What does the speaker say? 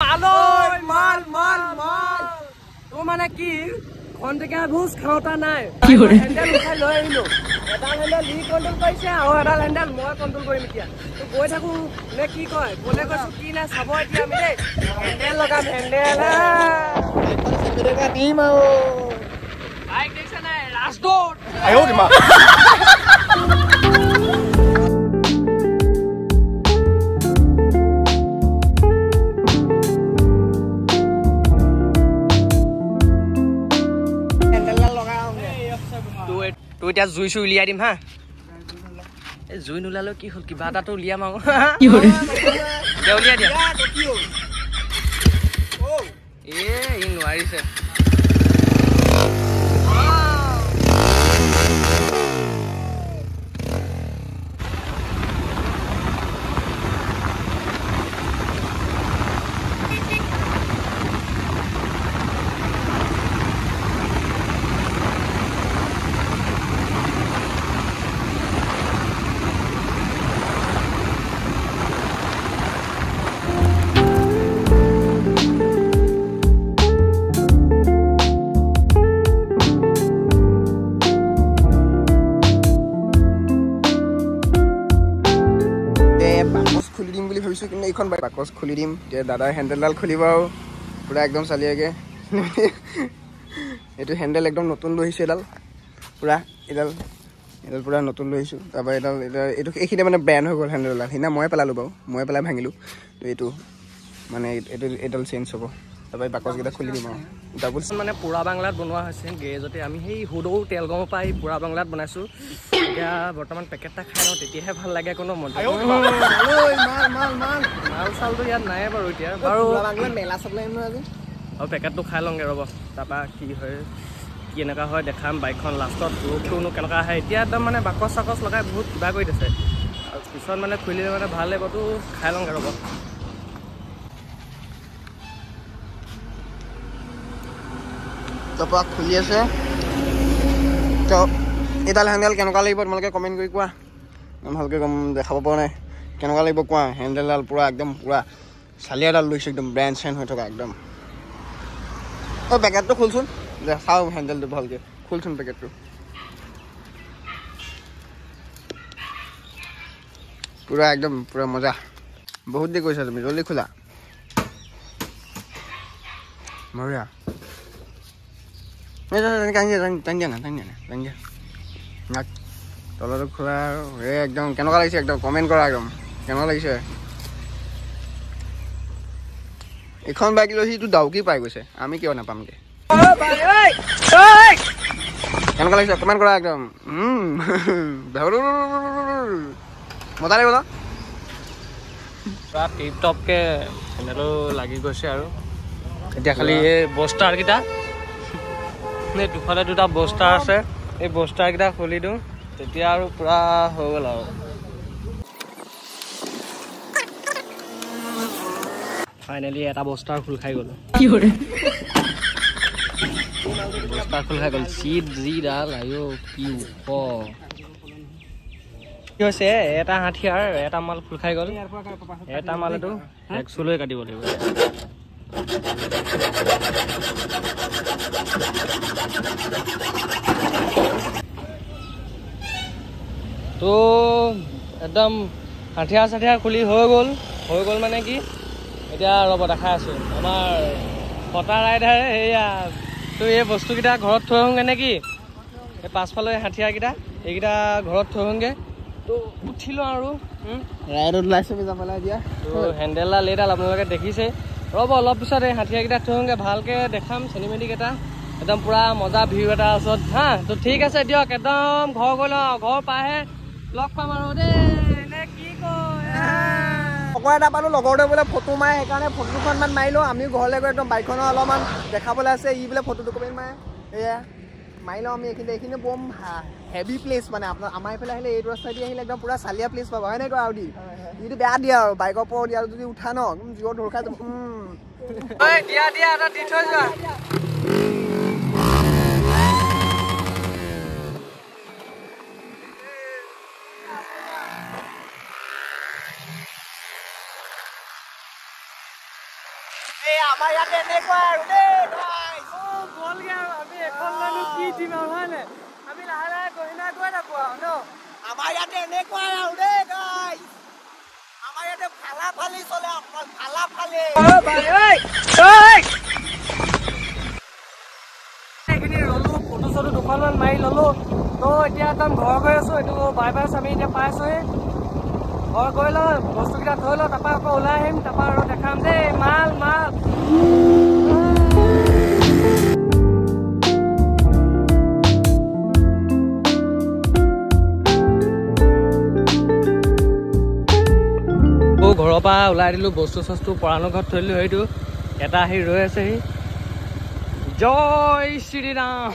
মাল মাল মাল। তোৰ মানে কি খন্তেকীয়া ভোজ খাওঁতা নাই, হেণ্ডেল উঠাই লৈ আহিলো। এডাল হেণ্ডেল ই কণ্ট্ৰল কৰিছে আৰু এডাল হেণ্ডেল মই কণ্ট্ৰল কৰিম। এতিয়া গৈ থাকো নে কি কয়, কোনে কৈছো কি নাই চাব এতিয়া আমি দেই। হেণ্ডেল লগাম, হেণ্ডেল দিম আৰু। বাইক দেখিছে নাই ৰাজদৌৰ। তোৰ এতিয়া জুই চুই উলিয়াই দিম। হা, এই জুই নোলালেও কি হ'ল, কিবা এটাতো উলিয়াম আৰু। উলিয়াই দিয়া। এ ই নোৱাৰিছে। বাকচ খুলি দিম বুলি ভাবিছোঁ, কিন্তু এইখন বাকচ খুলি দিম এতিয়া। দাদাই হেণ্ডেলডাল খুলিব আৰু পূৰা একদম চালিয়াকৈ। এইটো হেণ্ডেল একদম নতুন লৈ আহিছোঁ, এডাল পূৰা এডাল এডাল পূৰা নতুন লৈ আহিছোঁ। তাৰপৰা এডাল এইটো এইখিনি মানে বেণ্ড হৈ গ'ল হেণ্ডেলডাল। সেইদিনা ময়ে পেলালোঁ বাৰু, ময়ে পেলাই ভাঙিলোঁ। তো এইটো মানে এইটো এইডাল চেঞ্জ হ'ব। তাৰপৰা এই বাকচকেইটা খুলি দিম আৰু ডাবুল। মানে পোৰা বাংলাত বনোৱা হৈছে গেৰেজতে। আমি সেই সদৌ তেলগাঁৱৰ পৰা আহি পোৰা বাংলাত বনাইছোঁ। এতিয়া বৰ্তমান পেকেট এটা খাই লওঁ, তেতিয়াহে ভাল লাগে। কোনো মন মাল চালটো ইয়াত নাই বাৰু এতিয়া বাৰু। মেলা চাবলৈ আহিম আজি। আৰু পেকেটটো খাই লওঁগৈ ৰ'ব, তাৰপৰা কি হয় কি এনেকুৱা হয় দেখাম। বাইকখন লাষ্টত লুকটোনো কেনেকুৱা আহে। এতিয়া একদম মানে বাকচ চাকচ লগাই বহুত কিবা কৰি দিছে, আৰু পিছত মানে খুলিলে মানে ভাল লাগিবতো। খাই লওঁগৈ ৰ'ব। তাৰপৰা খুলি আছে। তো এইডাল হেণ্ডেল কেনেকুৱা লাগিব তোমালোকে কমেণ্ট কৰি কোৱা। মই ভালকৈ গম দেখাব পৰা নাই, কেনেকুৱা লাগিব কোৱা। হেণ্ডেলডাল পূৰা একদম পূৰা চালিয়াডাল লৈছোঁ, একদম ব্ৰেণ্ড চেণ্ড হৈ থকা একদম। অ' পেকেটটো খোলচোন, দে চাওঁ হেণ্ডেলটো ভালকৈ। খোলচোন পেকেটটো, পূৰা একদম পূৰা মজা। বহুত দেৰি কৰিছা তুমি, জল্দি খোলা। মৰিয়া টানি দিয়া না, টানি দিয়া না, টানি দিয়া। তলতো খোলা আৰু এই একদম কেনেকুৱা লাগিছে একদম কমেণ্ট কৰা, একদম কেনেকুৱা লাগিছে। এইখন বাইক লৈ সিটো ডাউকি পাই গৈছে, আমি কিয় নাপামগৈ? কেনেকুৱা লাগিছে কমেণ্ট কৰা একদম। মজা লাগিব ন? পূৰা টিপ টপকৈ হেণ্ডেলো লাগি গৈছে। আৰু এতিয়া খালি এই বস্তাৰকেইটা, এই দুফালে দুটা বস্তা আছে, এই বস্তাকেইটা খুলি দিওঁ, তেতিয়া আৰু পূৰা হৈ গ'ল। আৰু ফাইনেলি এটা বস্তাৰ খোল খাই গ'ল, বস্তা খোল খাই গ'ল। চিট যিডাল, আইঅ কি ওখ কি হৈছে। এটা হাথিয়াৰ এটা মাল খোল খাই গ'ল, এটা মাল এইটো একচুলৈ কাটিব লাগিব। তো একদম হাথিয়াৰ চাথিয়াৰ খুলি হৈ গ'ল। হৈ গ'ল মানে কি, এতিয়া ৰ'ব দেখাই আছোঁ। আমাৰ ফটা ৰাইডাৰে সেয়া তো এই বস্তুকেইটা ঘৰত থৈ আহোঁগৈ নে কি? এই পাছফালে হাথিয়াৰকেইটা, এইকেইটা ঘৰত থৈ আহোঁগৈ। তো উঠিলোঁ আৰু ৰাইডত ওলাইছোঁ যাবলৈ এতিয়া। তো হেণ্ডেলডাল এইডাল আপোনালোকে দেখিছে। ৰ'ব অলপ পিছত এই হাথিয়াৰকেইটা থৈ আহোঁগৈ, ভালকৈ দেখাম চিনেমেটিক এটা একদম পূৰা মজা ভিউ এটা ওচৰত। হা, তো ঠিক আছে দিয়ক, একদম ঘৰ গৈ লওঁ, ঘৰ পাইহে লগ পাম আৰু দেই নে কি কয়। লগৰ এটা পালোঁ, লগৰটোৱে বোলে ফটো মাৰে, সেইকাৰণে ফটো দুখনমান মাৰি লওঁ। আমিও ঘৰলৈ গৈ একদম বাইকখনৰ অলপমান দেখাবলৈ আছে, ই বোলে ফটো দুকপি মাৰে, এয়া মাৰি লওঁ আমি। এইখিনি বম হেভি প্লেচ মানে, আপোনাৰ আমাৰ এইফালে আহিলে এইটো ৰাস্তা দি আহিলে একদম পূৰা চালিয়া প্লেচ পাব, হয় নাই কোৱা? আৰু দি ইটো বেয়া দিয়ে আৰু বাইকৰ পৰা দিয়া যদি উঠা ন জিঅ' ধৰ খাই যাব। দিয়া দিয়া এটা দি থৈ যোৱা। এই আমাৰ ইয়াতে এনেকুৱা আৰু দেই গাইছ। গ'লগে আৰু আমি এখন মানুহ কি দিম আৰু, হয় নাই? আমি লাহে লাহে গহিনা গৈ থাকো আৰু ন। আমাৰ ইয়াতে এনেকুৱাই আৰু দেই গাইছ। আমাৰ ইয়াতে ফালা ফালি চলে, অকল ফালা ফালি। এইখিনি ৰলো, ফটো চটো দুখনমান মাৰি ললো। তো এতিয়া একদম ঘৰ গৈ আছো। এইটো বাইপাছ আমি এতিয়া পাইছোহি। ঘৰ গৈ লওঁ, বস্তুকেইটা থৈ লওঁ, তাৰপৰা আকৌ ওলাই আহিম, তাৰপৰা আৰু দেখাম দেই। মাল মাল ঘৰৰ পৰা ওলাই দিলো, বস্তু চস্তু পৰাণৰ ঘৰত থৈ দিলো। সেইটো এটা আহি ৰৈ আছেহি। জয় শ্ৰীৰাম।